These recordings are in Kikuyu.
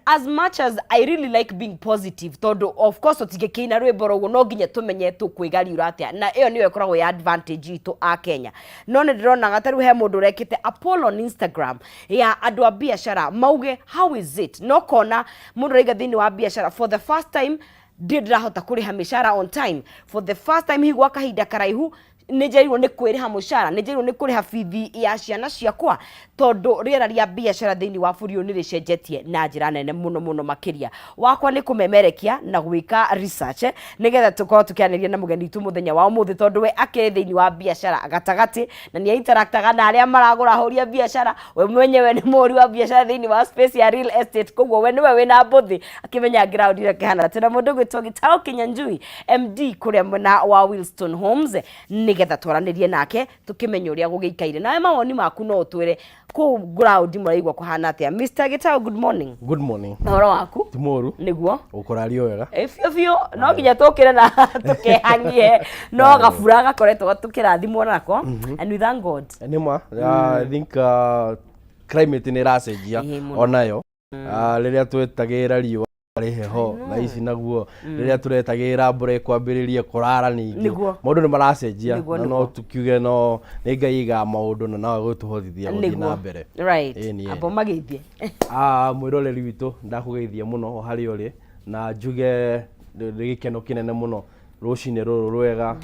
As much as I really like being positive, tondũ of course tũtingĩkĩina rwĩmbo rũguo, no nginya tũmenye tũkwĩgariũra atĩa, na ĩyo nĩyo ĩkoragwo ya advantage itũ a Kenya. No nĩ ndĩronaga ta rĩu he mũndũ ũrekĩte a poll on Instagram ya andũ a biacara mauge how is it, no kona mũndũ araiga thĩinĩ wa biacara, for the first time ndirĩ ndĩrahota kũrĩha mĩcara on time, for the first time hihi gwa kahinda karaihu nĩ njagĩrĩirwo nĩ kwĩrĩha mũcara, nĩ njagĩrĩirwo nĩ kũrĩha bithi ya ciana ciakwa, tondũ rĩera rĩa biacara thĩinĩ wa bũrũri ũyũ nĩ rĩcenjetie na njĩra nene mũno mũno makĩria. Wakwa nĩ kũmemerekia na gwĩka research nĩgetha tũkorwo tũkĩaranĩria na mũgeni witũ mũthenya wa ũmũthĩ, tondũ we akĩrĩ thĩinĩ wa biacara gatagatĩ na nĩ interactaga na arĩa maragũra ahũri a biacara. We mwenyewe nĩ mũhũri wa biacara thĩinĩ wa space ya real estate, koguo we nĩwe wĩna mbũthĩ akĩmenya ground ĩrĩa kĩhana. Tũna mũndũ ũgwĩtwo Gitau Kinyanjui, MD kũrĩa mwena wa Wilston Homes, nĩgetha twaranĩrie nake tũkĩmenye ũrĩa gũgĩikaire. Nawe mawoni maku no ũtwĩre kũu ground mũraigua kũhana atĩa. Mr Gitau, good morning. Good morning. Ũhoro waku? Ti mũru. Nĩguo. Ũkũrario wega. Ĩ, biũ biũ, no nginya tũkĩre na tũkehang'ie, no gabura gakoretwo tũkĩrathimwo nako, and we thank God. Nĩ ma, I think climate nĩ ĩracenjia. Ĩĩ, mũno. Onayo. Rĩrĩa twetagĩra riũa rĩ heho thaa ici, naguo rĩrĩa tũretagĩra mbura ĩkwambĩrĩrie kũrara ningĩ. Maũndũ nĩ maracenjia. Na no tukiuge no nĩ Ngai aigaga maũndũ na no agũtũhotithia gũthiĩ na mbere. Ĩĩ, nĩ amba ũmageithie. Mwĩroreri witũ, ndakũgeithia mũno o harĩa ũrĩ, na njuge nĩ gĩkeno kĩnene mũno rũcinĩ rũrũ rwega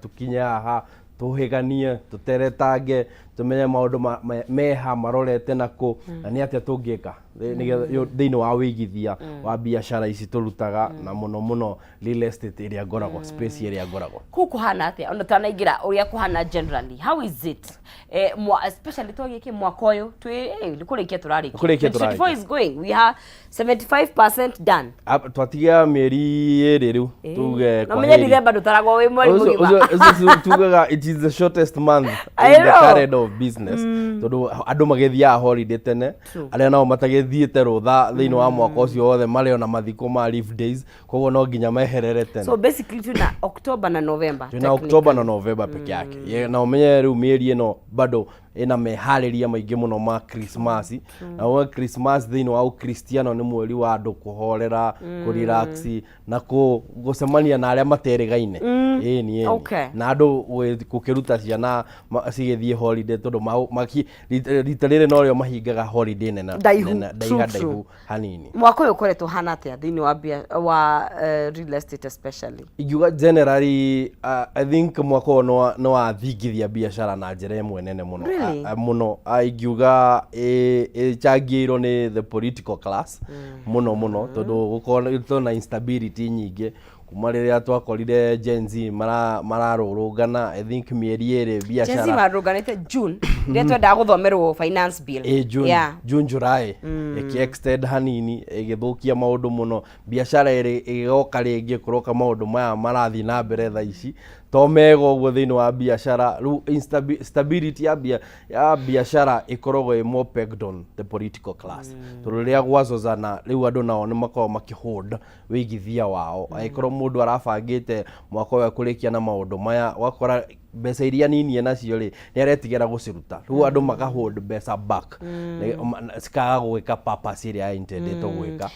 tũkinye haha, tũhĩganie, tũteretange, tũmenye maũndũ meha marorete nakũ na nĩ atĩa tũngĩka nĩgetha thĩinĩ wa wĩigithia wa biacara ici tũrutaga, na mũno mũno real estate ĩrĩa ngoragwo, space ĩrĩa ngoragwo. Kũu kũhana atĩa, ona tanaingĩra ũrĩa kũhana generally, how is it, especially twagĩkĩ mwaka ũyũ twĩ nĩ kũrĩkia tũrarĩkia? Kũrĩkia. 2024 is going, we have 75% done. Twatigia mĩeri 2 rĩu, tuge No menye kwaheri. December ndũtaragwo wĩ mweri mũgima. Ũcio tugaga it is the shortest month I in the know. calendar of business, tondũ andũ magĩthiaga holiday tene. Arĩa nao matagĩthiĩte rũtha thĩinĩ wa mwaka ũcio wothe marĩ ona mathikũ ma leave days, koguo no nginya meherere tene. So basically twĩna October na November. Twĩna October na November peke yake. Na ũmenye rĩu mĩeri ĩno bado ĩna meharĩria maingĩ mũno ma Christmas, na wa Christmas thĩinĩ wa ũkristiano nĩ mweri wa andũ kũhorera, kũrelax na gũcemania na arĩa materĩgaine. Ĩni ĩni. Na andũ gũkĩruta ciana cigĩthiĩ holiday, tondũ rita rĩrĩ norĩo mahingaga holiday nene. Ndaihu. Ndaiha. True, true. Ndaihu hanini. Mwaka ũyũ ũkoretwo ũhana atĩa thĩinĩ wa real estate especially? Ingiuga generally, I think mwaka ũyũ nĩ wathingithia biacara na njĩra ĩmwe nene mũno. Really? Mũno. Ingiuga ĩchangĩirwo nĩ the political class mũno mũno, tondũ gũkorwo na instability nyingĩ kuma rĩrĩa twakorire Gen Z mararũrũngana, I think mĩeri 2 Gen Z biacara marũnganĩte June, rĩrĩa twendaga gũthomerwo finance bill. Ĩ, June, June, July, ĩkĩ extend hanini, ĩgĩthũkia maũndũ mũno. Biacara ĩrĩ ĩgĩgoka rĩngĩ kũroka maũndũ maya marathiĩ na mbere thaa ici to mega ũguo thĩinĩ wa biacara. Rĩu stability ya biacara ĩkoragwo ĩ more pegged on the political class, tondũ rĩrĩa gwazozana rĩu andũ nao nĩ makoragwo makĩhold wĩigithia wao. Angĩkorwo mũndũ arabangĩte mwaka ũyũ kũrĩkia na maũndũ maya, ũgakora mbeca iria nini enacio rĩ, nĩ aretigĩra gũciruta. Rĩu andũ maka hold mbeca back, cikaga gwĩka purpose ĩrĩa intendetwo gwĩka.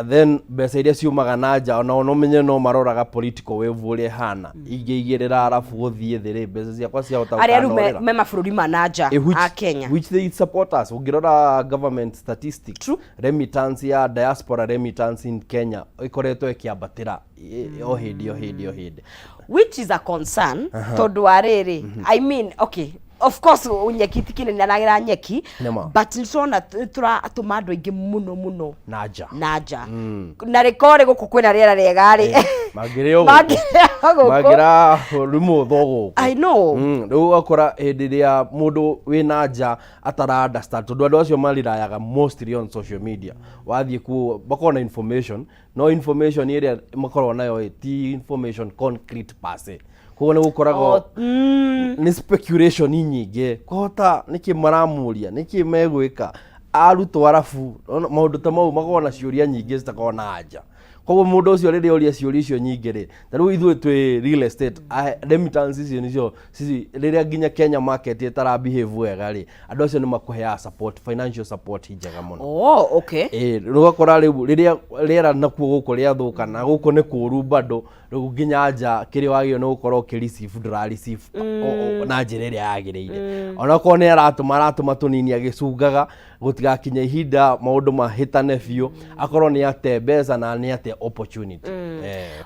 Then mbeca iria ciumaga na nja, ona no menye no maroraga political wave ũrĩa ĩhana, ingĩigĩrĩra arabu gũthiĩ thĩ rĩ, mbeca ciakwa ciahota Arĩa rĩu gũkanorĩra. Me mabũrũri ma na nja which, a Kenya. Which they support us. Ũngĩrora government statistics, remittance ya diaspora, remittance in Kenya ĩkoretwo ĩkĩambatĩra o hĩndĩ o hĩndĩ o hĩndĩ. Which is a concern, tondũ wa rĩrĩ, I mean, okay, of course nyeki ti kĩnene aragĩra nyeki. Nĩma. But nĩtũrona tũratũma andũ aingĩ mũno mũno na nja. Na nja, na rĩkorĩ gũkũ kwĩna rĩera rĩega rĩ, mangĩrĩ o gũkũ. Mangĩrĩ o gũkũ. Mangĩra rĩmũtho gũkũ. I know. Rĩu ũgakora hĩndĩ ĩrĩa mũndũ wĩna nja atara understand, tondũ andũ acio marirayaga mostly on social media. Wathiĩ kuo makoragwo na information, no information ĩrĩa makoragwo nayo ĩ, ti information concrete per se, koguo nĩ gũkoragwo Oh, nĩ speculation nyingĩ, kũhota nĩkĩ maramũria, nĩkĩ megwĩka arutwo arabu, maũndũ ta mau makoragwo na ciũria nyingĩ citakoragwo na anja. Koguo mũndũ ũcio rĩrĩa oria ciũria icio nyingĩ rĩ, ta rĩu ithuĩ twĩ real estate, remittance icio nĩcio rĩrĩa nginya Kenya market ĩtara behave wega rĩ, andũ acio nĩ makũheaga support, financial support njega mũno. Oh, okay. Ĩĩ, rĩu ũgakora rĩu rĩrĩa rĩera nakuo gũkũ rĩathũka na gũkũ nĩ kũũru bado, rĩu nginya nja kĩrĩa wagĩrĩirwo nĩ gũkorwo ũkĩ receive ndũra receive na njĩra ĩrĩa yagĩrĩire. Onakorwo nĩ aratũma, aratũma tũnini agĩcungaga gũtigakinye ihinda maũndũ mahĩtane biũ, akorwo nĩ ate mbeca na nĩ ate opportunity.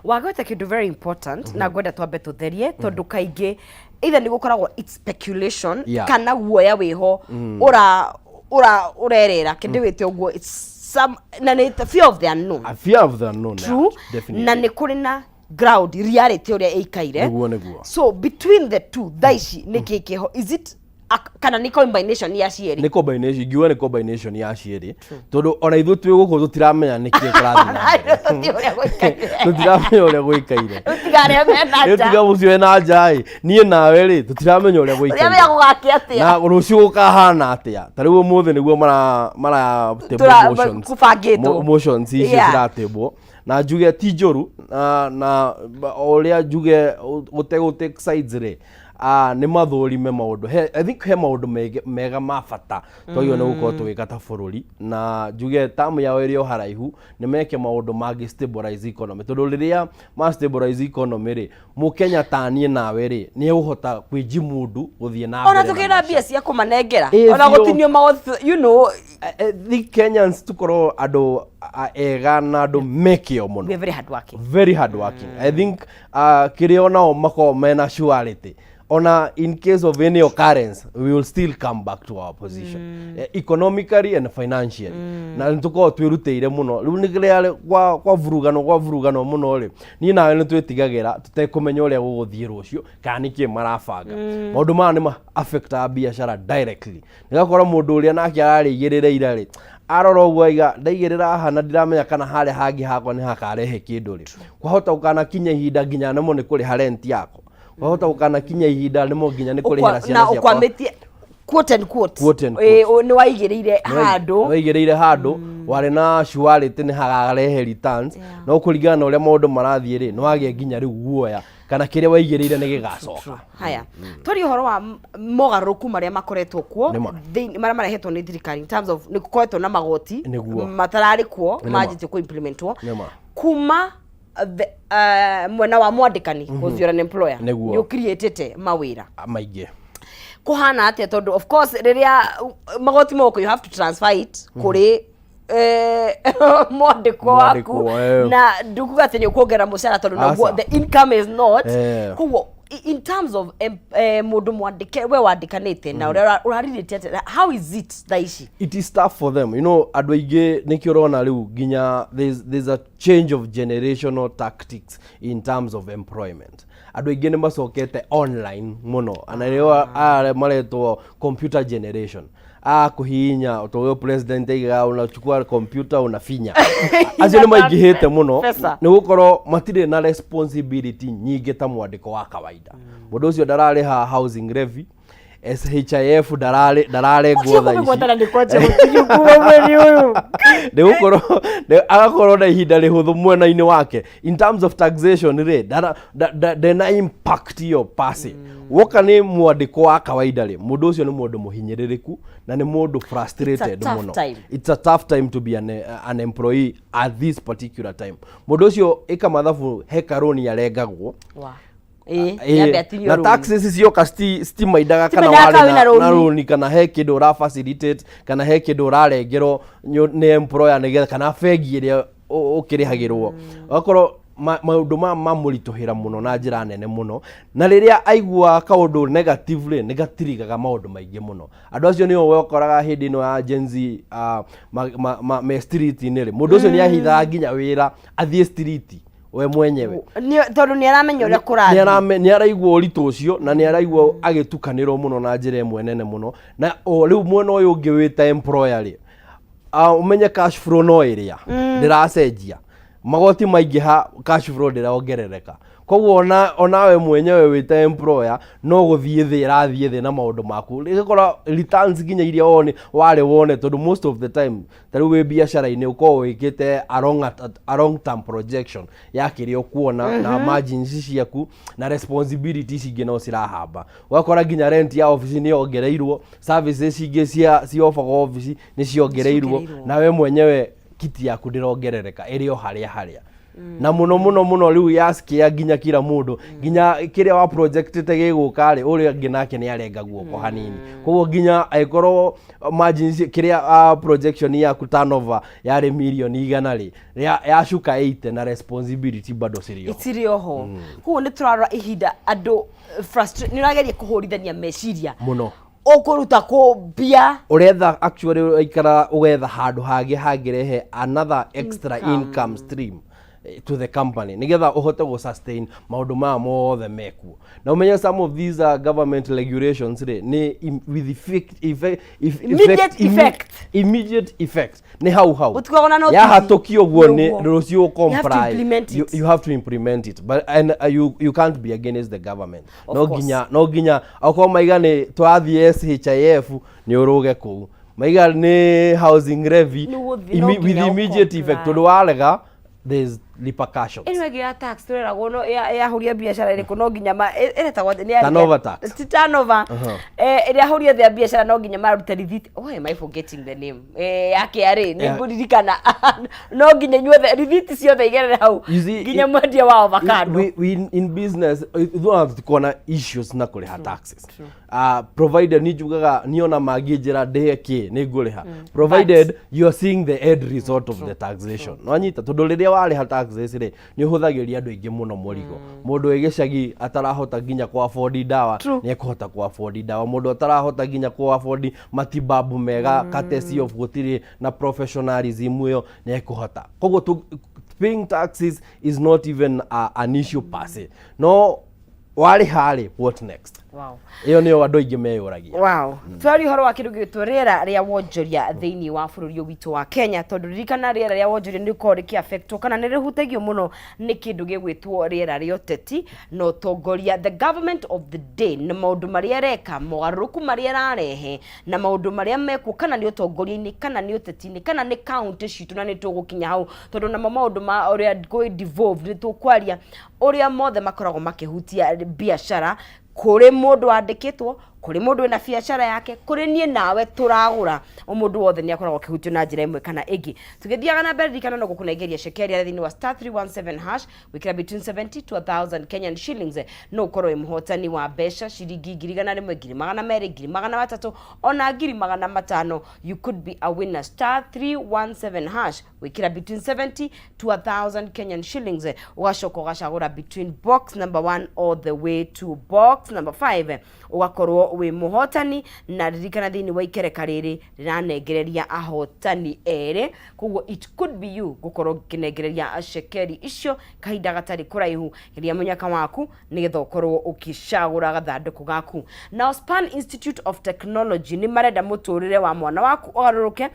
Wagweta kĩndũ very important na ngwenda twambe tũtherie, tondũ kaingĩ either nĩ gũkoragwo it's speculation kana guoya wĩho ũra ũra ũrerera kĩndĩ wĩte ũguo, it's some na nĩ the fear of the unknown. A fear of the unknown. True. Yeah, definitely. Na nĩ kũrĩ na ground reality ũrĩa ĩikaire. Nĩguo, nĩguo. So between the two thaa ici nĩ kĩ kĩho? Is it kana nĩ combination ya cierĩ? Nĩ combination, ingiuga nĩ combination ya cierĩ, tondũ ona ithuĩ twĩ gũkũ tũtiramenya nĩkĩ kũrathiĩ na mbere. Tũtiũĩ ũrĩa gũikaire. Tũtiramenya ũrĩa gũikaire. Rĩu tiga arĩa mena Rĩu nja. tiga mũcio wĩna nja ĩ, niĩ nawe rĩ, tũtiramenya ũrĩa ũrĩa gũikaire menya gũgakĩa atĩa na rũciũ gũkahana atĩa. Ta rĩu ũmũthĩ nĩguo mara table motions. Kũbangĩtwo. Motions icio ciratĩmbwo na njuge ti njũru, na o ũrĩa njuge gũtegũ take sides rĩ, nĩ mathũrime maũndũ. I think he maũndũ mega ma bata twagĩrĩirwo nĩ gũkorwo tũgĩka ta bũrũri, na njuge tamu yao ĩrĩ o haraihu, nĩ meke maũndũ mangĩ stabilize economy, tondũ rĩrĩa ma stabilize economy rĩ, mũkenya ta niĩ nawe rĩ, nĩ egũhota kwĩjimundu gũthiĩ na ona mbere na tũkĩna maica. Mbia cia kũmanengera Ĩ, ona biũ. gũtinio magothi. I think Kenyans tukorwo andũ ega na andũ mekĩo mũno. We are very hard working. Very hard working. I think kĩrĩa onao makoragwo mena surety, ona in case of any occurrence, we will still come back to our position economically and financially, na nĩ tũkoragwo twĩrutĩire mũno. Rĩu nĩ kĩrĩa kwa vurugano mũno rĩ, niĩ nawe nĩ twĩtigagĩra tũtekũmenya ũrĩa gũgũthiĩ rũciũ kana nĩkĩ marabanga. Maũndũ maya nĩ ma affectaga biacara directly. Nĩgakora mũndũ ũrĩa nake ararĩigĩrĩra ira rĩ, arora ũguo aiga ndaigĩrĩra haha na ndiramenya kana harĩa hangĩ hakwa nĩ hakarehe kĩndũ rĩ, kwahota gũkanakinya ihinda nginya nemwo nĩ kũrĩha rent yakwa, kwahota gũkanakinya ihinda nemwo nginya nĩ kũrĩhĩra ciana na ciakwa. Ũkwamĩtie, quote and quote. Quote and Ĩ, nĩ waigĩrĩire handũ. Waigĩrĩire handũ warĩ na surety nĩ hagarehe returns, no kũringana na ũrĩa maũndũ marathiĩ rĩ, nĩ wagĩa nginya rĩu guoya kana kĩrĩa waigĩrĩire nĩ gĩgacoka. Haya, twarie ũhoro wa mogarũrũku marĩa makoretwo kuo Nĩma. Marĩa marehetwo nĩ thirikari in terms of nĩ gũkoretwo na magoti matararĩ kuo manjĩtie kũ implementwo Nĩma. kuma mwena wa mwandĩkani, because you're an employer. Nĩ ũcreatĩte mawĩra maingĩ. Kũhana atĩa? Tondũ of course rĩrĩa magoti moko, you have to transfer it kũrĩ mwandĩkwo waku. Mwandĩkwo, Na ndukuga atĩ nĩ ũkuongerera mũcara tondũ naguo Aca. the income is not koguo in terms of mũndũ mwandĩke, we wandĩkanĩte na ũrĩa ũrarirĩte atĩa, how is it thaa ici? It is tough for them. Andũ aingĩ nĩkĩo ũrona rĩu nginya there's a change of generational tactics in terms of employment. Andũ aingĩ nĩ macokete online mũno, na nĩo aya maretwo computer generation, a kũhihinya tũgĩ president aigaga unachukua computer unafinya. Acio nĩ maingĩhĩte mũno Pesa. Nĩ gũkorwo matirĩ na responsibility nyingĩ ta mwandĩko wa kawaida. Mũndũ ũcio ndararĩha housing levy, SHIF ndararengwo thaa ici. Kũgwatana nĩ kwanja gũtigiu kuma mweri ũyũ. Nĩ gũkorwo agakorwo na ihinda rĩhũthũ mwena-inĩ wake in terms of taxation rĩ, ndena impact iyo pase. Woka nĩ mwandĩko wa kawaida rĩ, mũndũ ũcio nĩ mũndũ mũhinyĩrĩrĩku na nĩ mũndũ frustrated It's a tough mũno. time. It's a tough time to be an employee at this particular time. Mũndũ ũcio ĩka mathabu, he karũni arengagwo. Wa. Ĩ, yambe atinio Na rũni. taxes cioka citimaindaga kana Citimaindaga warĩ kana na wĩna na rũni. rũni kana he kĩndũ ũra facilitate kana he kĩndũ ũrarengerwo nĩ employer nĩgetha kana bengi ĩrĩa ũkĩrĩhagĩrwo, ũgakorwo maũndũ ma mamũritũhĩra mũno na njĩra nene mũno. Na rĩrĩa aigua kaũndũ negative rĩ, nĩ gatirigaga maũndũ maingĩ mũno. Andũ acio nĩo wokoraga hĩndĩ ĩno ya Gen Z me street-inĩ rĩ, mũndũ ũcio nĩ ahithaga nginya wĩra athiĩ street we mwenyewe. Tondũ nĩ aramenya ũrĩa kũrathiĩ. Nĩ araigua ũritũ ũcio na nĩ araigua agĩtukanĩrwo mũno na njĩra ĩmwe nene mũno. Na o rĩu mwena ũyũ ũngĩ wĩ ta employer rĩ, ũmenye cash flow no ĩrĩa ndĩracenjia. Magoti maingĩha, cash flow ndĩrongerereka. Koguo onawe mwenyewe wĩ ta employer no gũthiĩ thĩ ĩrathiĩ thĩ na maũndũ maku, ĩgakora returns nginya iria wone warĩ wone, tondũ most of the time ta rĩu wĩ biacara-inĩ ũkoragwo wĩkĩte a long term projection ya kĩrĩa ũkuona na margins ciaku na responsibilities ingĩ no cirahamba. Ũgakora nginya rent ya ofici nĩ yongereirwo, services ingĩ cia ofici nĩ ciongereirwo. Ciongereirwo. Na we mwenyewe kiti yaku ndĩrongerereka, ĩrĩ o harĩa harĩa. Na mũno mũno mũno rĩu yaskia nginya kila mũndũ, nginya kĩrĩa wa projectĩte gĩgũka rĩ, ũrĩa ũngĩ nake nĩ arenga guoko hanini. Koguo nginya angĩkorwo margins kĩrĩa projection yaku turnover yarĩ mirioni 100 rĩ, yacuka 80 na responsibility bado cirĩ oho. Itirĩ oho. Koguo nĩ tũrarora ihinda andũ nĩ ũrageria kũhũrithania meciria mũno. Ũkũruta kũ mbia? Ũretha, actually ũraikara ũgetha handũ hangĩ hangĩrehe another extra income stream to the company, nigetha ũhote gũ sustain maũndũ maya mothe mekuo. Na ũmenye some of these government regulations rĩ, nĩ with effect, effect, Immediate effect. Immediate effect, nĩ hau hau. Gũtikoragwo na notice. Yahatũkio ũguo nĩ Nĩguo. rũciũ. You have to Comply. Implement You, it. you have to implement it, but and you can't be against the government. Of No course. nginya, no nginya okorwo maiga nĩ twathiĩ SHIF, nĩ ũrũge kũu, maiga nĩ housing levy. Nĩ ũgũthiĩ, no with nginya immediate effect, ũcomply. tondũ warega there's repercussions. Ĩno ĩngĩ ya tax tũreragwo no yahuria biacara ĩrĩkũ no nginya ĩretagwo atĩ nĩ Turnover tax. Ti turnover. Ĩrĩa ahuria othe a biacara no nginya marute rithiti. Why am I forgetting the name ya KRA? Nĩ ngũririkana. No nginya inyuothe rithiti ciothe igerere hau, You see, nginya mwendia wa avocado. We in business ithuĩ tũtikuona issues na kũrĩha taxes, provided ni njugaga niĩ ona mangĩnjĩra ndĩhe kĩ, nĩ ngũrĩha, provided you are seeing the end result of the taxation. Nwanyita, tondũ rĩrĩa warĩha taxes rĩ, nĩ ũhũthagĩria andũ aingĩ mũno mũrigo. Mũndũ wĩ gĩcagi atarahota nginya ku afford ndawa nĩ ekũhota ku afford ndawa. Mũndũ atarahota nginya ku afford matibabu mega, courtesy of gũtirĩ na professionalism ĩyo, nĩ ekũhota. Koguo paying taxes is not even an issue per se. No warĩha rĩ, what next? Ĩyo nĩyo andũ aingĩ meyũragia. Wow. Twaria ũhoro wa kĩndũ gĩgwĩtwo rĩera rĩa wonjoria thĩinĩ wa bũrũri ũyũ witũ wa Kenya, tondũ ririkana rĩera rĩa wonjoria nĩ rĩkoragwo rĩkĩ affectwo kana nĩ rĩhutagio mũno nĩ kĩndũ gĩgwĩtwo rĩera rĩa ũteti na ũtongoria, the government of the day, na maũndũ marĩa ĩreka, mogarũrũku marĩa ĩrarehe na maũndũ marĩa mekuo, kana nĩ ũtongoria-inĩ, kana nĩ ũteti-inĩ, kana nĩ kaunti citũ. Na nĩ tũgũkinya hau, tondũ namo maũndũ ma ũrĩa kũ devolved nĩ tũkwaria ũrĩa mothe makoragwo makĩhutia biacara, kũrĩ mũndũ wandĩkĩtwo, kũrĩ mũndũ wĩna biacara yake, kũrĩ niĩ nawe tũragũra. O mũndũ wothe nĩ akoragwo akĩhutio na njĩra ĩmwe kana ĩngĩ. Tũgĩthiaga na mbere, ririkana no gũkũnengeria cekeri thĩinĩ wa *317#, gwĩkĩra between 70 to 1000 Kenyan shillings, no ũkorwo wĩ mũhotani wa mbeca ciringi 100,000, 200,000, 300,000, ona 500,000. You could be a winner. *317#, gwĩkĩra between 70 to 1000 Kenyan shillings, ũgacoka ũgacagũra between box number 1 all the way to box number 5, ũgakorwo wĩ mũhotani. Na ririkana thĩinĩ wa ikereka rĩrĩ rĩranengereria ahotani erĩ, koguo it could be you gũkorwo ngĩnengereria cekeri icio kahinda gatarĩ kũraihu. Geria mũnyaka waku nĩgetha ũkorwo ũkĩcagũra gathandũkũ gaku. Nao Span Institute of Technology nĩ marenda mũtũrĩre wa mwana waku ũgarũrũke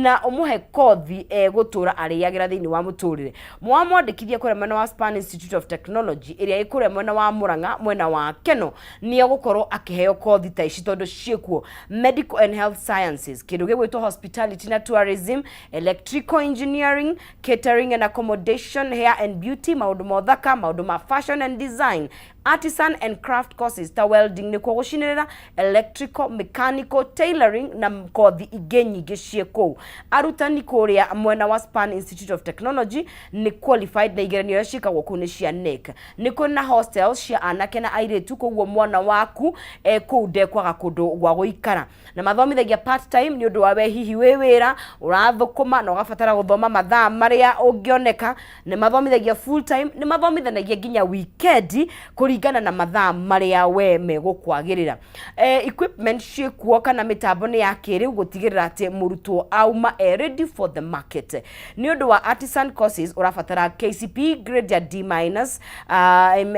na ũmũhe kothi egũtũra arĩagĩra thĩinĩ wa mũtũrĩre. Mwamwandĩkithia kũrĩa mwena wa Span Institute of Technology ĩrĩa ĩ kũrĩa mwena wa Murang'a, mwena wa Keno, nĩ egũkorwo akĩheo kothi ta ici tondũ ciĩkuo: medical and health sciences, kĩndũ gĩgwĩtwo hospitality na tourism, electrical engineering, catering and accommodation, hair and beauty, maũndũ ma ũthaka, maũndũ ma fashion and design, artisan and craft courses ta welding, nĩkuo gũcinĩrĩra, electrical, mechanical, tailoring na kothi ingĩ nyingĩ ciĩ kũu. Arutani kũrĩa mwena wa Span Institute of Technology nĩ qualified na igeranio iria ciĩkagwo kũu nĩ cia KNEC. Nĩ kũrĩ na hostels cia anake na airĩtu, koguo mwana waku kũu ndekwaga kũndũ gwa gũikara. Na mathomithagia part time nĩ ũndũ wa we hihi wĩ wĩra ũrathũkũma na ũgabatara gũthoma mathaa marĩa ũngĩoneka. Nĩ mathomithagia full time, nĩ mathomithanagia nginya weekend kũringana. Kũringana na mathaa marĩa we megũkwagĩrĩra. Equipment ciĩkuo kana mĩtambo nĩ ya kĩrĩu gũtigĩrĩra atĩ mũrutwo auma e ready for the market. Nĩ ũndũ wa artisan courses ũrabatara KCPE grade ya D minus,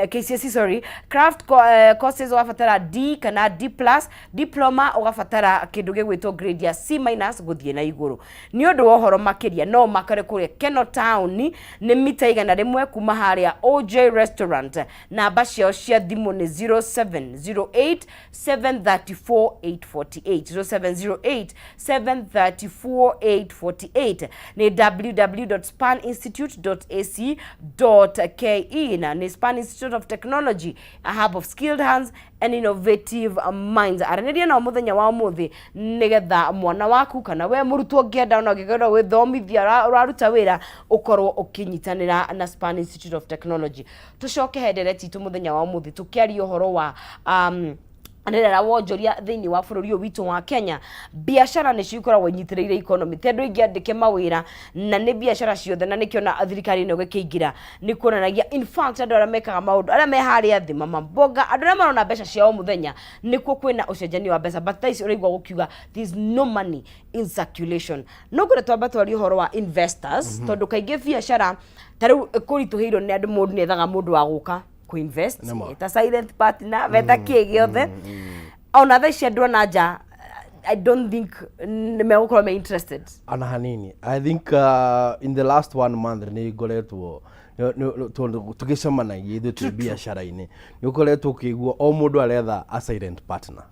KCSE sorry, craft courses ũrabatara D kana D plus, diploma ũgabatara kĩndũ gĩgwĩtwo grade ya C minus gũthiĩ na igũrũ. Nĩ ũndũ wa ũhoro makĩria no ũmakore kũrĩa Keno Town, nĩ mita 100 kuma harĩa OJ Restaurant. Namba ciao cia thimũ nĩ 0708 734 848, 0708 734 848, nĩ www.spaninstitute.ac.ke, na nĩ Span Institute of Technology, a hub of skilled hands and innovative minds. Aranĩria nao mũthenya wa ũmũthĩ nĩgetha mwana waku kana we mũrutwo ũngĩenda ona ũngĩenda gwĩthomithia ũraruta wĩra ũkorwo ũkĩnyitanĩra na Span Institute of Technology. Tũcoke he ndereti itũ mũthenya wa ũmũthĩ tũkĩaria ũhoro wa rĩera wonjoria thĩinĩ wa bũrũri ũyũ witũ wa Kenya. Biacara nĩcio ikoragwo inyitĩrĩire economy, ti andũ aingĩ andĩke mawĩra na nĩ biacara ciothe, na nĩkĩo na thirikari ĩno ĩgĩkĩingĩra nĩ kuonanagia in fact andũ arĩa mekaga maũndũ, arĩa me harĩa thĩ, mama mboga, andũ arĩa marona mbeca cia o mũthenya, nĩkuo kwĩna ũcenjania wa mbeca, but thaa ici ũraigua gũkiuga there is no money in circulation. No ngwenda twamba twarie ũhoro wa investors, tondũ kaingĩ biacara ta rĩu kũritũhĩirwo nĩ andũ, mũndũ nĩ ethaga mũndũ wa gũka kũ-invest. Nĩma. Ta silent partner beta kĩ gĩothe. Ona thaa ici andũ ana nja, I don't think nĩ megũkorwo me interested. Ana hanini. I think in the last one month nĩ ngoretwo tondũ tũgĩcemanagia ithuĩ twĩ biacara-inĩ, nĩ ũkoretwo ũkĩigua o mũndũ aretha a silent partner.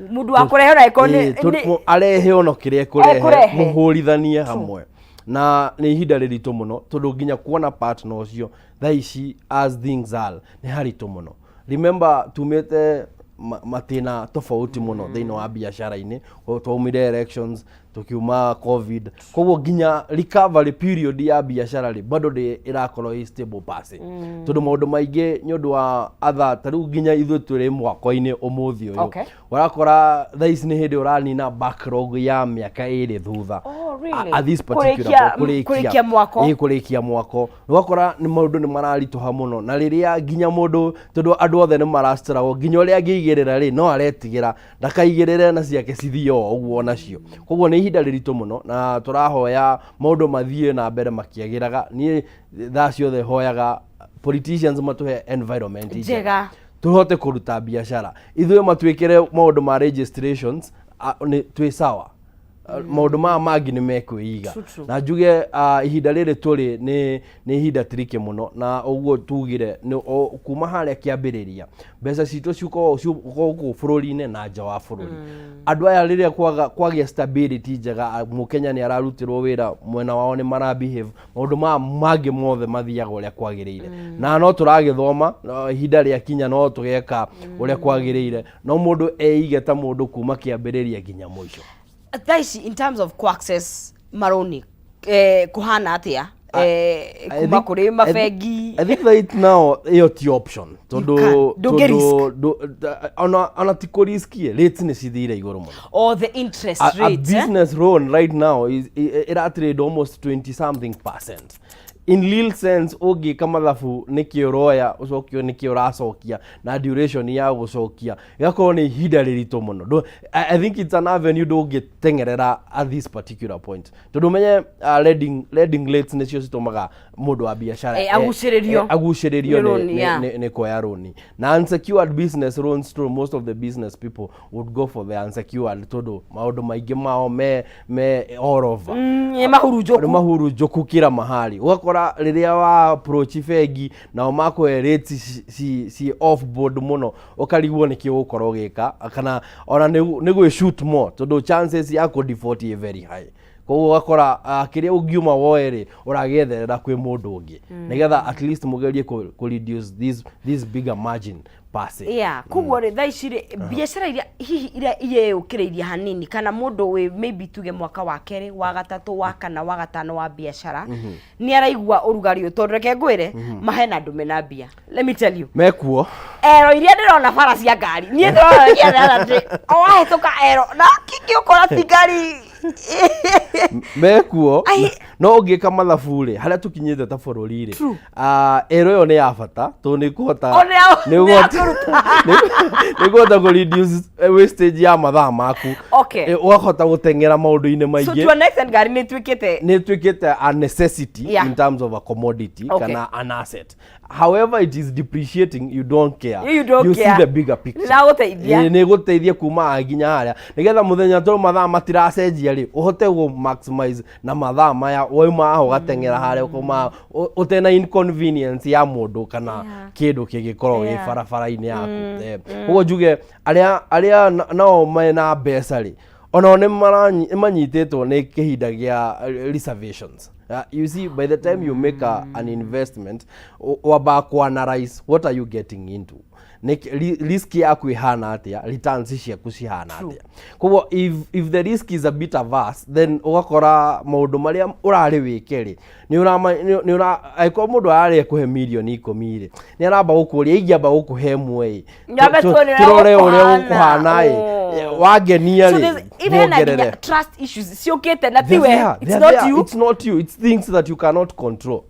Mũndũ wa kũrehe ona ĩkorwo nĩ Arehe ono kĩrĩa ekũrehe. Ekũrehe. Mũhũrithanie hamwe, na nĩ ihinda rĩritũ mũno tondũ nginya kuona partner ũcio thaa ici, as things are, nĩ haritũ mũno. Remember tumĩte matĩna tofauti mũno thĩinĩ wa biacara-inĩ. Twaumire elections, tukiuma COVID, koguo nginya recovery period ya biacara rĩ bado ndĩ ĩrakorwo ĩ stable per se, tondũ maũndũ maingĩ nĩ ũndũ wa other, ta rĩu nginya ithuĩ tũrĩ mwako-inĩ ũmũthĩ ũyũ, ũrakora thaa ici nĩ hĩndĩ ũranina backlog ya mĩaka 2 thutha. Oh, really? At this particular Kũrĩkia mwako. Ĩĩ, kũrĩkia mwako. Ũgakora nĩ maũndũ nĩ mararitũha mũno, na rĩrĩa nginya mũndũ, tondũ andũ othe nĩ marastruggle, nginya ũrĩa angĩigĩrĩra rĩ no aretigĩra ndakaigĩrĩre na ciake cithiĩ o ũguo nacio. Koguo nĩ ihinda rĩritũ mũno na tũrahoya maũndũ mathiĩ na mbere makĩagĩraga. Niĩ thaa ciothe hoyaga politicians matũhe environment njega, tũhote kũruta biacara. Ithuĩ matwĩkĩre maũndũ ma registrations, nĩ twĩ sawa. Maũndũ maya mangĩ nĩ mekwĩiga. True, true. Na njuge ihinda rĩrĩ tũrĩ nĩ ihinda tricky mũno, na ũguo tugire nĩ kuma harĩa kĩambĩrĩria mbeca citũ cikoragwo gũkũ bũrũri-inĩ na nja wa bũrũri. Andũ aya rĩrĩa kwagĩa stability njega, mũkenya nĩ ararutĩrwo wĩra mwena wao, nĩ mara behave, maũndũ maya mangĩ mothe mathiaga ũrĩa kwagĩrĩire. Na no tũragĩthoma, no ihinda rĩakinya no tũgeka ũrĩa kwagĩrĩire, no mũndũ eige ta mũndũ kuma kĩambĩrĩria nginya mũico. Thaa ici in terms of ku-access marũni kũhana atĩa kuma kũrĩ mabengi? I think right now ĩyo ti option tondũ Can't. Ndũngĩ tondũ ona ti kũ risk, rates nĩ cithire igũrũ mũno. Or the interest A rate, eh? Business loan right now is ĩratrade almost 20 something percent. In real sense, ũngĩka mathabu nĩkĩ ũroya ũcokio, nĩkĩ ũracokia na duration ya gũcokia, ĩgakorwo nĩ ihinda rĩritũ mũno. I think it's an avenue ndũngĩteng'erera at this particular point, tondũ ũmenye lending rates nĩcio citũmaga mũndũ wa biacara Agucĩrĩrio. Agucĩrĩrio Nĩ loan, yeah. nĩ kuoya rũni na unsecured business loans too. Most of the business people would go for the unsecured tondũ maũndũ maingĩ mao me all over. Nĩ mahurunjũku. Nĩ mahurunjũku kila mahali. Ũgakora rĩrĩa wa approach bengi nao makũhe rates ci off board mũno, ũkarigwo nĩkĩ ũgũkorwo ũgĩka kana ona nĩ gwĩ shoot more, tondũ chances ya kũ default ĩ very high. Koguo ũgakora kĩrĩa ũngiuma woe rĩ ũragĩetherera kwĩ mũndũ ũngĩ nĩgetha at least mũgerie kũ reduce this bigger margin per se. Yeah, koguo rĩ thaa ici rĩ biacara iria hihi iria iyĩyũkĩrĩirie hanini, kana mũndũ wĩ maybe tuge mwaka wa kerĩ, wa gatatũ, wa kana, wa gatano wa biacara, nĩ araigua ũrugarĩ ũyũ, tondũ reke ngwĩre mahena andũ mena mbia, let me tell you. Mekuo. Ero iria ndĩrona bara cia ngari, niĩ ndĩrona atĩ o wahĩtũka ero na kĩngĩ ũkora ti ngari. Mekuo. No ũngĩka mathabu rĩ, harĩa tũkinyĩte ta bũrũri rĩ, ĩro ĩyo nĩ ya bata tondũ nĩ ĩkũhota O nĩ ya- nĩ nĩ ya ũkũhota- nĩ ĩkũhota kũ reduce wastage ya mathaa maku. Ũgahota gũteng'era maũndũ-inĩ So maingĩ. to an extent ngari nĩ ĩtuĩkĩte Nĩ ĩtuĩkĩte a necessity in terms of a commodity kana an asset. However it is depreciating, you don't care. You don't You care. see the bigger picture. Nĩragũteithia. Ĩĩ, nĩ ĩgũteithia kuma haha nginya harĩa, nĩgetha mũthenya tondũ mathaa matiracenjia rĩ, ũhote gũ maximize na mathaa maya. Wauma haha ũgateng'era harĩa, ũkauma haha ũtena inconvenience ya mũndũ kana kĩndũ kĩngĩkorwo gĩ barabara-inĩ yaku. Koguo njuge arĩa nao mena mbeca rĩ, onao nĩ manyitĩtwo nĩ kĩhinda gĩa reservations. You see, by the time you make an investment, wambaga ku analyze what are you getting into. Risk yaku ĩhana atĩa, returns ciaku cihana atĩa. Koguo if the risk is a bit averse, then ũgakora maũndũ marĩa ũrarĩ wĩke rĩ, nĩ ũrama nĩ ũra angĩkorwo mũndũ ararĩ ekũhe mirioni 10 rĩ, nĩ aramba gũkũria, ingĩamba gũkũhe 1 ĩ, Nyambe tuone ũrĩa tũrore ũrĩa gũkũhana. gũkũhana ĩ. Wangenia So rĩ, even hena nginya muongerere. trust issues ciũkĩte na They're tiwe, there, it's they're not there. you. It's not you, it's things that you cannot control.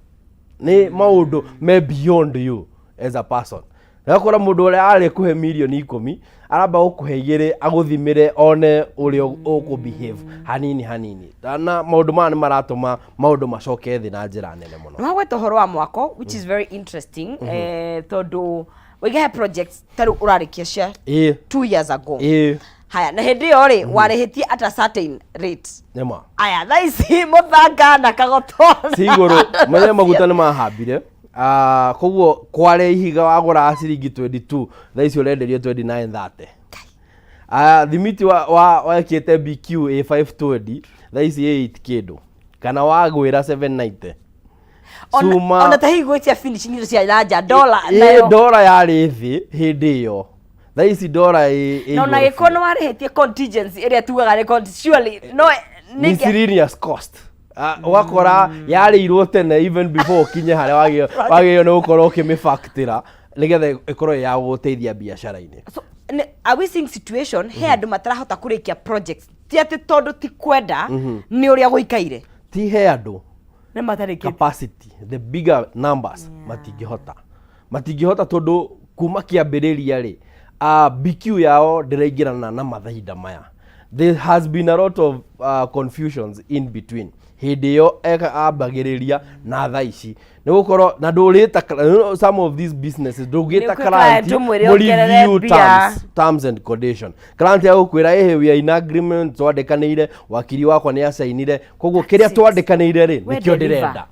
Nĩ maũndũ me beyond you as a person. Ũgakora mũndũ ũrĩa arĩ kũhe mirioni 10 aramba gũkũhe 2, agũthimĩre, one ũrĩa ũkũ behave hanini hanini. Na maũndũ maya nĩ maratũma maũndũ macoke thĩ na njĩra nene mũno. Nĩ wagweta ũhoro wa mwako, which is very interesting, tondũ waiga he projects ta rĩu ũrarĩkia cia 2 years ago. Haya, na hĩndĩ ĩyo rĩ, warĩhĩtie at a certain rate. Nĩma. Aya, thaa ici mũthanga na kagoto Si igũrũ, menye maguta nĩ mahambire. Koguo kware ihiga wagũraga ciringi 22, thaa ici ũrenderio 29.30. Thimiti wekĩte BQ ĩ 520, thaa ici ĩ 8 kĩndũ, kana wagwĩra 790. Cuma Ona ta hihi gwĩtia finishing indo cia nja, dollar ĩ nayo. Ndora yarĩ thĩ hĩndĩ ĩyo, thaa ici ndora ĩ Na ona igũrũ gĩkorwo biũ. nĩ warĩhĩtie contingency ĩrĩa tugaga nĩ surely no nĩ Miscellaneous cost. Ũgakora yarĩirwo tene even before ũkinye harĩa wagĩrĩirwo nĩ gũkorwo ũkĩmĩbactĩra nĩgetha ĩkorwo ĩ ya gũgũteithia biacara-inĩ. So are we seeing situation he andũ matarahota kũrĩkia projects, ti atĩ tondũ ti kwenda, nĩ ũrĩa gũikaire? Ti he andũ Nĩ matarĩkĩtie capacity, the bigger numbers, matingĩhota tondũ kuma kĩambĩrĩria rĩ, BQ yao ndĩraingĩrana na mathahinda maya. There has been a lot of confusions in between hĩndĩ ĩyo eka ambagĩrĩria na thaa ici, nĩ gũkorwo na ndũrĩta some of these businesses ndũngĩta Nĩ ũkwĩ client client ũmwĩre mũreview ongerere mbia. terms and condition. Client agũkwĩra, ĩhĩ, we are in agreement, twandĩkanĩire, wakiri wakwa nĩ acainire, koguo kĩrĩa That's it. twandĩkanĩire rĩ, We nĩkĩo deliver. ndĩrenda.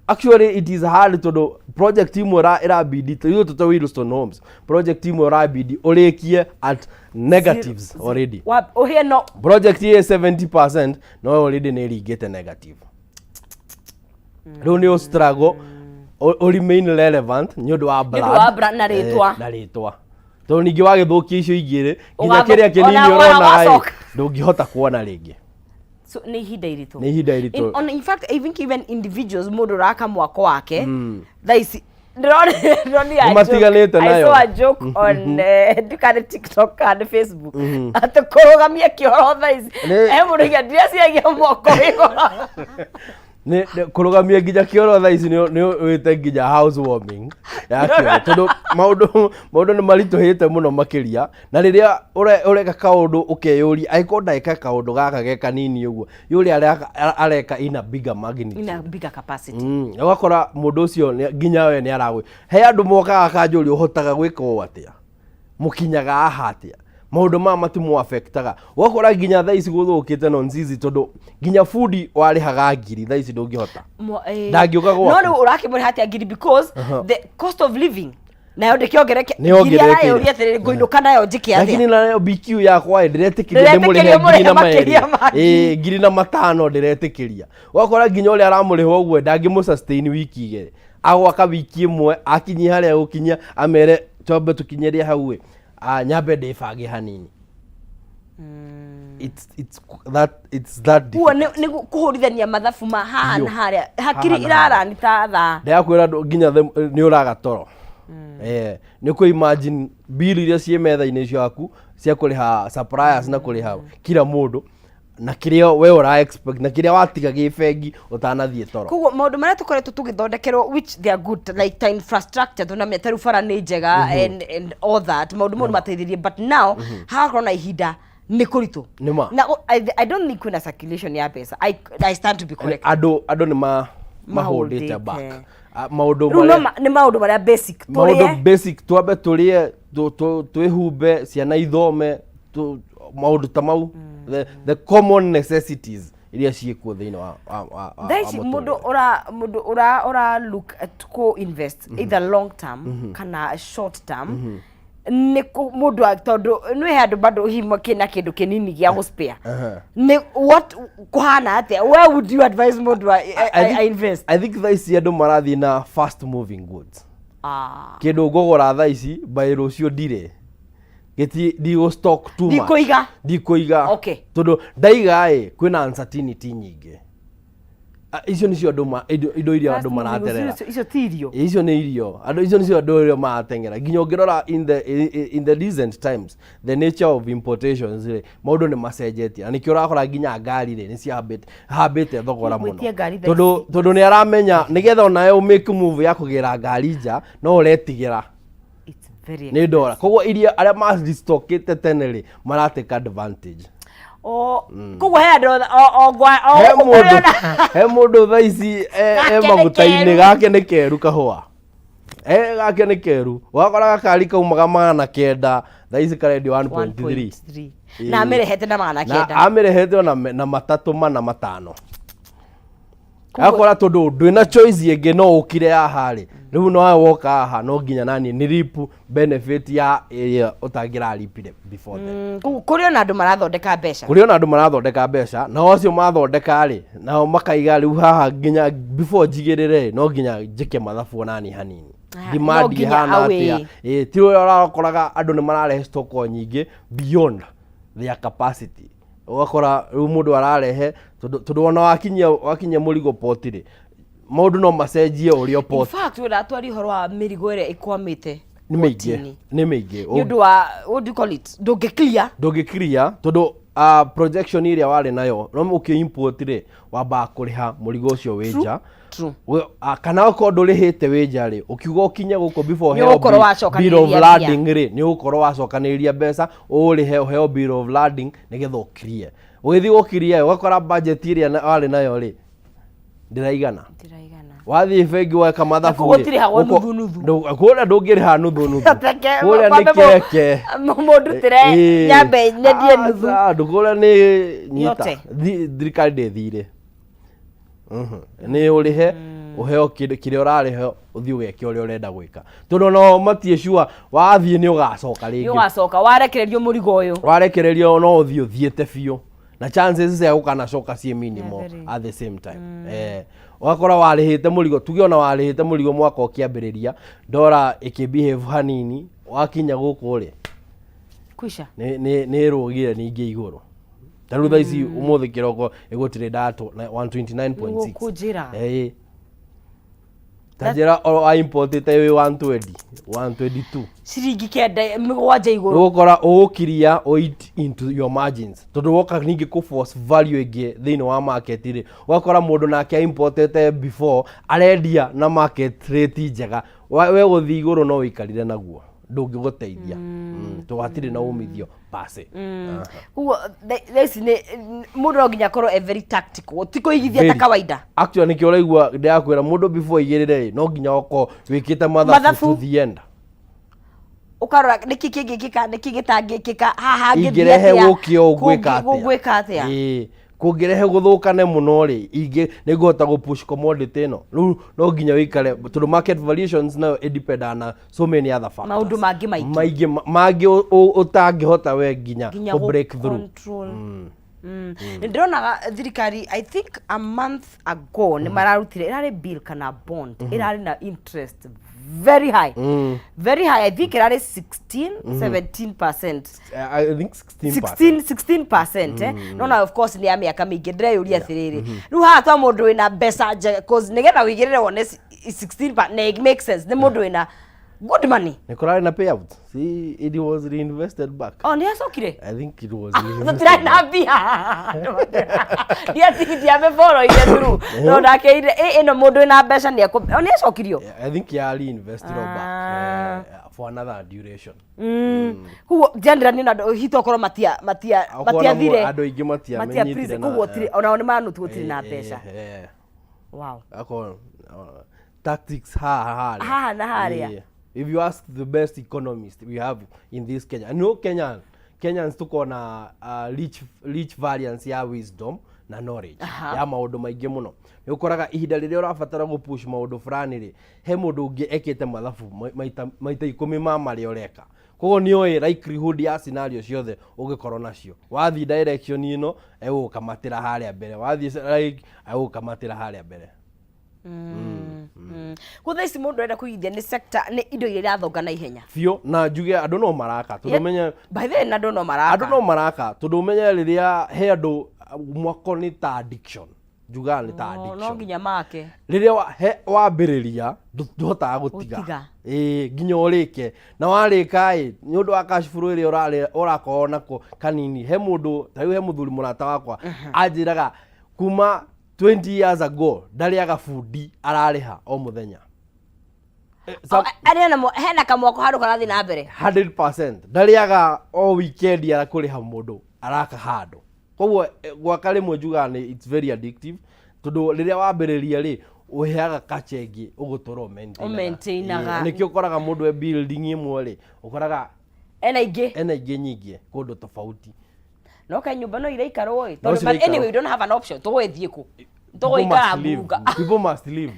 Actually, it is hard tondũ project imwe ĩrabidi ithuĩ tũte Wilson Homes, project imwe ũrabidi ũrĩkie at negatives already. Ũhĩe no Project ĩ 70% no already nĩ ĩringĩte negative. Rĩu nĩ ũ struggle ũ remain relevant nĩ ũndũ wa Nĩ ũndũ brand, wa brand na rĩtwa. Na rĩtwa, tondũ ningĩ wagĩthũkia icio ingĩ rĩ, nginya kĩrĩa kĩnini ona ũronaga ĩ, wacoka. ndũngĩhota kuona rĩngĩ. So nĩ ihinda iritũ. Nĩ ihinda iritũ. In fact, I think even individuals, mũndũ ũraka mwako wake thaa ici ndĩronire a Nĩmatiganĩte joke. I nayo. saw a joke on ndikane TikTok kana Facebook, atĩ kũrũgamia kĩoro thaa ici he mũndũ nginya ndireciagia mwako wĩgoro. Nĩ kũrũgamia nginya kĩoro thaa ici nĩ wĩte nginya housewarming ya kĩoro, tondũ maũndũ nĩ maritũhĩte mũno makĩria. Na rĩrĩa ũreka kaũndũ ũkeyũria, angĩkorwo ndagĩka kaũndũ gaka ge kanini ũguo, yũrĩa areka in a bigger magnitude, In a bigger capacity. Ũgakora mũndũ ũcio nginya we nĩ aragwĩ he andũ mokaga akanjũria, ũhotaga gwĩka ũũ atĩa, mũkinyaga haha atĩa, maũndũ maya matimũ affectaga. Ũgakora nginya thaa ici gũthũkĩte nonzizi, tondũ nginya bundi warĩhaga ngiri, thaa ici ndũngĩhota. Ndangĩũka gwaku. No rĩu ũrakĩmũrĩha atĩa ngiri, because the cost of living nayo ndĩkĩongereke. Nĩ yongererekeire. Ngiri arayũria atĩrĩrĩ, ngũinũka nayo njĩke Lakini atĩa? nayo BQ yakwa ĩ, ndĩretĩkĩria Ndĩretĩkĩria ndĩmũrĩhe ngiri na ũmũrĩhe makĩria merĩ ma ngiri. Ĩ, 5,000 ndĩretĩkĩria. Ũgakora nginya ũrĩa aramũrĩha ũguo ndangĩmũ sustain wiki 2, agwaka wiki 1, akinyie harĩa gũkinyia, amere twambe tũkinyĩrie hau ĩ, nyambe ndĩbange hanini. It's that Guo difficult. nĩ kũhũrithania mathabu ma haha Biũ. na harĩa, hakiri Haha na harĩa. irarani ta thaa. Ndĩrakwĩra nginya nĩ ũraga toro. Nĩ kũ imagine bill iria ciĩ metha-inĩ ciaku cia kũrĩha suppliers na kũrĩha kila mũndũ. Na kĩrĩa we ũra expect na kĩrĩa watiga gĩ bengi ũtanathiĩ toro. Koguo maũndũ marĩa tũkoretwo tũgĩthondekerwo, which they are good, like ta infrastructure, tũnamenya ta rĩu bara nĩ njega and all that, maũndũ mau nĩ mateithĩrĩrie, but now hagakorwo na ihinda nĩ kũritũ. Nĩ ma. Na I don't think kwĩna circulation ya mbeca. I stand to be corrected. Andũ nĩ mahũndĩte Mahũndĩte. back. Ah, maũndũ Rĩu no nĩ maũndũ marĩa basic maũndũ tũrĩe. Basic, twambe tũrĩe, twĩhumbe, ciana ithome, maũndũ ta mau, the common necessities iria ciĩkuo thĩinĩ wa Thaa ici wa mũndũ mũtũrĩre. Ũra look at ko invest either long term kana short term nĩ mũndũ tondũ nĩ he andũ bado hihi makĩna kĩndũ kĩnini gĩa gũ spare. Nĩ what kũhana atĩa? Where would you advise mũndũ a invest? I think thaa ici andũ marathiĩ na fast moving goods. Ah. Kĩndũ ngũgũra thaa ici, by rũciũ ndirĩ gĩti ndigũ stock too much. Ndikũiga. Ndikũiga. Tondũ ndaiga ĩ kwĩna uncertainty nyingĩ. Ah, icio nĩcio andũ indo iria andũ Fast moving maraterera. Icio ti irio. Icio nĩ irio andũ, icio nĩcio andũ iria marateng'era. Nginya ũngĩrora in the recent times, the nature of importations rĩ, maũndũ nĩ macenjetie na nĩkĩo ũrakora nginya ngari rĩ nĩ ciambĩte hambĩte thogora mũno. Gwĩtia ngari thaa Tondũ nĩ aramenya nĩgetha onawe ũ make move ya kũgĩra ngari nja no ũretigĩra. It's very Nĩ ndora koguo iria arĩa maristokĩte tene rĩ maratake advantage. O koguo he andũ o ngwa o He mũndũ ũrĩona. He mũndũ thaa ici e Gake nĩ maguta-inĩ. keru. Gake nĩ keru kahũa, e gake nĩ keru. Ũgakora gakari kaumaga 900, thaa ici karendio 1.3. 1.3 na amĩrehete na magana Na kenda. amĩrehete ona na matatũ mana matano. Akora tondũ ndwĩna choice ĩngĩ no ũkire haha rĩ, rĩu nowe woka haha no nginya nani nĩ reap benefit ya ĩrĩa ũtangĩraripire before then. Koguo kũrĩ ona andũ marathondeka mbeca. Kũrĩ ona andũ marathondeka mbeca, nao acio mathondeka rĩ nao makaiga rĩu haha nginya before njigĩrĩre no nginya njĩke mathabu onani hanini. Ah, Demand no nginya ihana away. atĩa? Ĩ ti ũrĩa ũrakoraga andũ nĩ mararehe stock o nyingĩ beyond their capacity. Ũgakora rĩu mũndũ ararehe tondũ ona wakinyia mũrigo port rĩ, maũndũ no macenjie ũrĩa In port. fact, ũratwaria ũhoro wa mĩrigo ĩrĩa ĩkwamĩte Nĩ mĩingĩ. port-inĩ. Nĩ mĩingĩ. Nĩ ũndũ wa, what do you call it, ndũngĩ clear. Ndũngĩ clear tondũ projection ĩrĩa warĩ nayo no ũkĩ import rĩ, wambaga kũrĩha mũrigo ũcio wĩ nja. Kana okorwo ndũrĩhĩte wĩ nja rĩ, ũkiuga ũkinye gũkũ before Nĩ ũheo ũgũkorwo bill of wacokanĩrĩria mbia. lading rĩ, nĩ ũgũkorwo wacokanĩrĩria mbeca ũrĩhe ũheo bill of lading nĩgetha ũkirie. Ũgĩthiĩ gũkiria ũgakora budget ĩrĩa warĩ nayo rĩ ndĩraigana. Ndĩraigana. Wathiĩ bengi weka mathabu Na rĩ, gũtirĩhagwo nuthu nuthu. Kũrĩa ndũngĩrĩha nuthu nuthu. Reke Kũrĩa nĩ kwambe keke. Mũndutĩre nyambe nyendie nuthu. Aca, ndũkũrĩa nĩ nyita. Yote. Thirikari ndĩthire. Nĩ ũrĩhe ũheo kĩndũ kĩrĩa ũrarĩha ũthiĩ ũgeke ũrĩa ũrenda gwĩka tondũ no matie sure wathiĩ nĩ ũgacoka Nĩ rĩngĩ. ũgacoka warekererio mũrigo ũyũ. Warekererio no ũthiĩ ũthiĩte biũ na chances cia gũkanacoka ciĩ minimal. Yeah, very. At the same time ũgakora warĩhĩte mũrigo, tuge ona warĩhĩte mũrigo mwaka ũkĩambĩrĩria, ndora ĩkĩ hanini, wakinya gũkũ rĩ Kwisha. Nĩ ĩrũgire ningĩ igũrũ. Ta rĩu thaa ici ũmũthĩ kĩroko ĩgũtirĩ ndatũ 129.6. Nĩgũkũnjĩra. Ĩĩ, ta njĩra oro aimportĩte wĩ 120, 122. Ciringi 97 igũrũ. Ũgũkora ũgũkiria o eat into your margins tondũ woka ningĩ kũ force value ĩngĩ thĩinĩ wa market rĩ, ũgakora mũndũ nake importete before arendia na market rate njega. We gũthiĩ igũrũ no wĩikarire naguo ndũngĩgũteithia, tondũ hatirĩ na umithio pase. Koguo thaa ici nĩ mũndũ no nginya akorwo e very tactical, ti kũigithia ta Very. kawaida. Actually nĩkĩo ũraigua ndĩrakwĩra mũndũ before aigĩrĩre rĩ no nginya ũkorwo wĩkĩte mathabu Mathabu. to the end. Ũkarora nĩkĩ kĩngĩkĩka, nĩkĩ gĩtangĩkĩka haha, ngĩthiĩ Ingĩrehe atĩa, gũkĩ ũũ ngwĩka atĩa? Ngwĩka atĩa? Ĩĩ. Kũngĩrehe gũthũkane mũno rĩ, ingĩ nĩ ngũhota gũ push commodity ĩno. Rĩu no nginya ũikare tondũ market variations nayo ĩdependaga na so many other factors. Maũndũ mangĩ maingĩ. Maingĩ mangĩ ũtangĩhota we nginya nginya kũ break through. Control. Nĩ ndĩronaga thirikari, I think a month ago, nĩ mararutire ĩrarĩ bill kana bond ĩrarĩ na interest very high, very high. I think ĩrarĩ 16 17%. I think 16%. 16 16%, eh? No na of course nĩ ya mĩaka mĩingĩ. Ndĩreyũria atĩrĩrĩ, rĩu haha twa mũndũ wĩna mbeca njega, cause nĩgetha wĩigĩrĩre wone 16 na it makes sense, nĩ mũndũ wĩna good money. Nĩ kũrarĩ na payout See, it was reinvested back. O nĩ acokire. I think it was reinvested. Tũtirarĩ na mbia. Ndiamĩboroire through. No ndakeire ĩno mũndũ wĩna mbeca nĩ ekũ. O nĩ acokirio. Yeah, I think ya reinvested back Ah. for another duration. Koguo generally na andũ hitũ okorwo matia matia Okorwo na matiathire. andũ aingĩ Matia matiamenyitire prison na- koguo gũtirĩ onao nĩ manutu gũtirĩ na mbeca. Wow. Akorwo tactics haha harĩa. Haha na harĩa. Yeah. If you ask the best economist we have in this Kenya, no Kenyans tuko na rich variance ya wisdom na knowledge ya maũndũ maingĩ mũno. Nĩ ũkoraga ihinda rĩrĩa ũrabatara gũ push maũndũ fulani rĩ, he mũndũ ũngĩ ekĩte mathabu maita 10 ma marĩa ũreka. Koguo nĩ oĩ likelihood ya scenario ciothe ũngĩkorwo nacio. Wathiĩ direction ĩno egũgũkamatĩra harĩa mbere, wathiĩ like egũgũkamatĩra harĩa mbere. Koguo thaa ici mũndũ arenda kũigithia nĩ sector nĩ indo iria irathonga na ihenya. Biũ, na njuge andũ no maraka tondũ ũmenye By the way, na andũ no maraka. Andũ no maraka tondũ ũmenye rĩrĩa he andũ mwako nĩ ta addiction, njugaga nĩ ta No addiction. Nginya make. Rĩrĩa wambĩrĩria ndũhotaga gũtiga. Gũtiga. Ĩĩ, nginya ũrĩke, na warĩka ĩ nĩ ũndũ wa cash flow ĩrĩa ũrakorwo nako kanini. He mũndũ ta rĩu, he mũthuri mũrata wakwa anjĩraga kuma 20 years ago ndarĩaga bundi ararĩha o mũthenya. Arĩa na hena kamwako handũ karathiĩ na mbere. 100% ndarĩaga o weekend arakũrĩha mũndũ araka handũ. Koguo gwaka rĩmwe njugaga nĩ it's very addictive tondũ rĩrĩa wambĩrĩria rĩ ũheaga kacha ĩngĩ ũgũtũra Ũmaintainaga. Nĩkĩo ũkoraga mũndũ e building ĩmwe rĩ ũkoraga Ena ingĩ. Ena ingĩ nyingĩ kũndũ tofauti. No kaĩ nyũmba no iraikarwo ĩ. No Tondũ but ciraikarwo. anyway, we don't have an option. Tũgũgĩthiĩ kũ? People Tũgũikara must live. ngunga. People must live.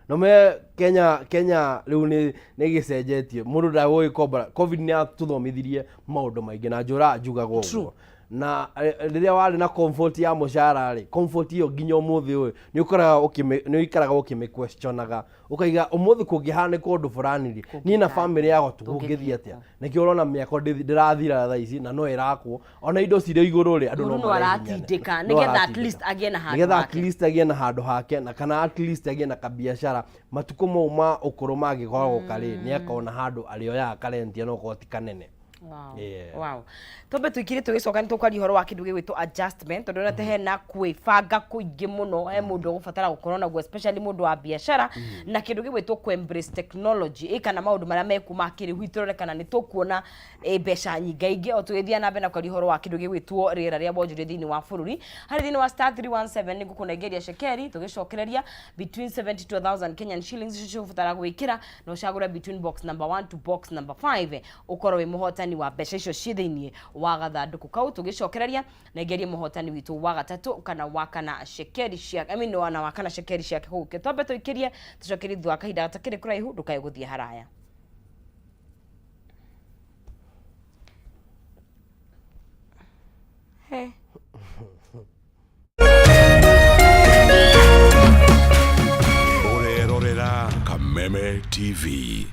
No me Kenya rĩu nĩ gĩcenjetie mũndũ ndagũgĩkombora. Covid nĩ yatũthomithirie maũndũ maingĩ na njũra njugaga ũguo na rĩrĩa warĩ na comfort ya mũcara rĩ, comfort ĩyo nginya ũmũthĩ ũyũ nĩ ũkoraga nĩ ũikaraga ũkĩmĩ questionaga ũkaiga ũmũthĩ kũngĩhanĩka ũndũ fulani rĩ, niĩ na family yakwa tũgũgĩthiĩ atĩa? Nĩkĩo ũrona mĩako ndĩrathira thaa ici na no ĩrakwo ona indo cirĩ igũrũ rĩ, andũ Mũndũ no no marehinyane. aratindĩka, No nĩgetha at aratindĩka. least agĩe na handũ Nĩgetha at hake. least agĩe na handũ hake na kana at least agĩe na kabiacara matukũ mau ma ũkũrũ mangĩkoragwo rĩ, nĩ akona handũ arĩoyaga karentia no korwo ti kanene. Wow. Yeah. Wow. Twambe tũikire tũgĩcoka nĩ tũkwaria ũhoro wa kĩndũ gĩgwĩtwo adjustment tondũ mm. Hena kwĩbanga kũingĩ mũno he mũndũ ũgũbatara gũkorwo naguo, especially mũndũ wa biacara na kĩndũ gĩgwĩtwo kũ embrace technology kana maũndũ marĩa mekuo ma kĩrĩu hihi tũrore kana nĩ tũkuona mbeca nyingaingĩ o tũgĩthiĩ na mbere na kwaria ũhoro wa kĩndũ gĩgwĩtwo rĩera rĩa wonjoria thĩinĩ wa bũrũri. Harĩ thĩinĩ wa *317 nĩ ngũkũnengeria cekeri tũgĩcokereria between 70 to 1000 Kenyan shillings icio ciũbatara gwĩkĩra na ũcagũre between box number 1 to box number 5 ũkorwo wĩ mũhotani wa mbeca icio ciĩ thĩinĩ wa gathandũkũ kau. Tũgĩcokereria nengerie mũhotani witũ wa gatatũ kana wa kana cekeri ciake, I mean, wana wa kana cekeri ciake kũu. Twambe tũikĩrie tũcokerie thutha wa kahinda gatakĩrĩ kũraihu. Ndũkae gũthiĩ haraya. He. Ũrerorera Kameme TV.